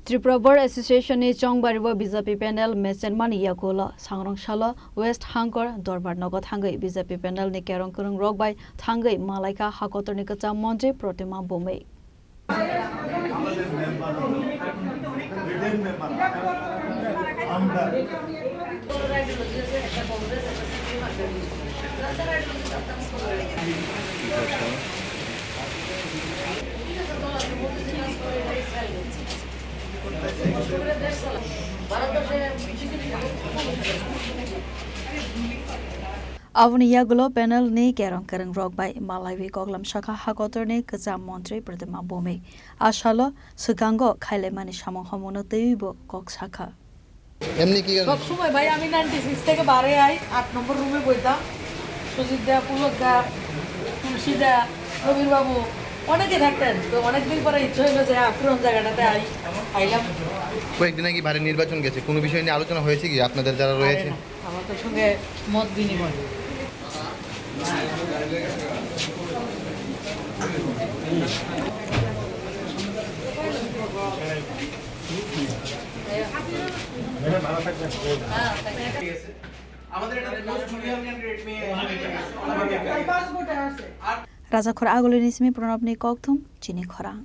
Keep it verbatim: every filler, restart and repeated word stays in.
Tripura Bar Association ni chongbario B J P panel mechenmani yagulo sangrong salo West Hangkor Dorbar nogo thangwi B J P panel ni kerong kwrwng rok bai thangwi malaikha hakotorni kwcham montri Protima Bhowmik. Aboni yagulo panel ni kerong kereng rok bai malaiwi koklam sakha hakotor ni kwcham montri Protima Bhowmik. Asalo swkango khailaimani samung hamungno twiwi bo kok sakha. এমনি কি সব সময় ভাই, আমি ninety six থেকে বারে আই, আট নম্বর রুমে বইতাম। সুজিত দা, পুলক দা, তুলসী দা, প্রবীর বাবু, অনেকে থাকতেন। তো অনেকদিন পরে ইচ্ছে হইলো যে, হ্যাঁ, পুরান জায়গাটাতে আই, আইলাম। কয়েকদিন আগে বারে নির্বাচন গেছে, কোনো বিষয় নিয়ে আলোচনা হয়েছে কি আপনাদের যারা আরে রয়েছে? না, আমার তো সঙ্গে মত বিনিময়। Rajakhor Agulini simi Pranabni kokthum chini khorang.